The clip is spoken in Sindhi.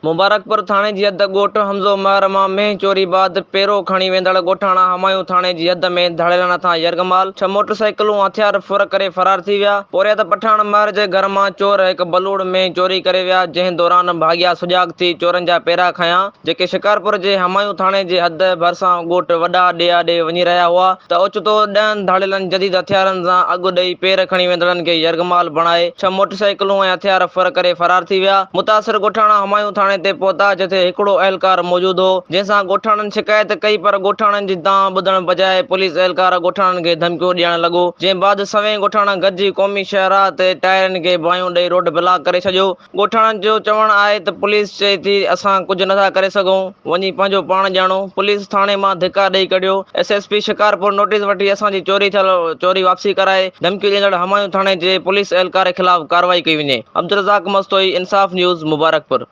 مبارڪپور ٿاڻي جي حد ڳوٺ حمزو مهر مان مينهن چوري بعد پيرو کڻي ويندڙ ڳوٺاڻا همايون ٿاڻي جي حد ۾ ڌاڙيلن هٿان يرغمال، ڇهه موٽرسائيڪلون هٿيار ڦر ڪري فرار ٿي ويا. پورهيت پٺاڻ مهر جي گهر مان چور هڪ بلوڙ مينهن چوري ڪري ويا، جنهن دوران ڀاڳيا سجاڳ ٿي چورن جا پيرا کنيا، جيڪي شڪارپور جي همايون ٿاڻي جي حد ڀرسان ڳوٺ وڏا ڏيئا ڏي وڃي رهيا هئا ته اوچتو ڏهن ڌاڙيلن جديد هٿيارن سان اڳ ڏئي پير کڻي ويندڙن کي يرغمال بڻائي ڇهه موٽرسائيڪلون ۽ هٿيار ڦر ڪري فرار ٿي ويا. متاثر ڳوٺاڻا همايون ٿاڻي تي پهتا جتي هڪڙو اهلڪار موجود هو جنهن سان ڳوٺاڻن شڪايت ڪئي پر ڳوٺاڻن جي دانهن ٻڌڻ بجاء پوليس اهلڪار ڳوٺاڻن کي ڌمڪيون ڏيڻ لڳو جنهن بعد سوين ڳوٺاڻا گڏجي قومي شاهراهه تي ٽائرن کي باهيون ڏئي روڊ بلاڪ ڪري ڇڏيو. ڳوٺاڻن جو چوڻ آهي ته پوليس چئي ٿي اسان ڪجهه نٿا ڪري سگهون وڃي پنهنجو پاڻ ڄاڻو، پوليس ٿاڻي مان ڌڪا ڏئي ڪڍيو، S S P Shikarpur notice وٺي اسان جي چوري ٿيل چوري واپسي ڪرائي، ڌمڪيون ڏيندڙ همايون ٿاڻي جي پوليس اهلڪار خلاف ڪارروائي ڪئي وڃي، عبدالرزاق مستوئي، انصاف نيوز، مبارڪپور.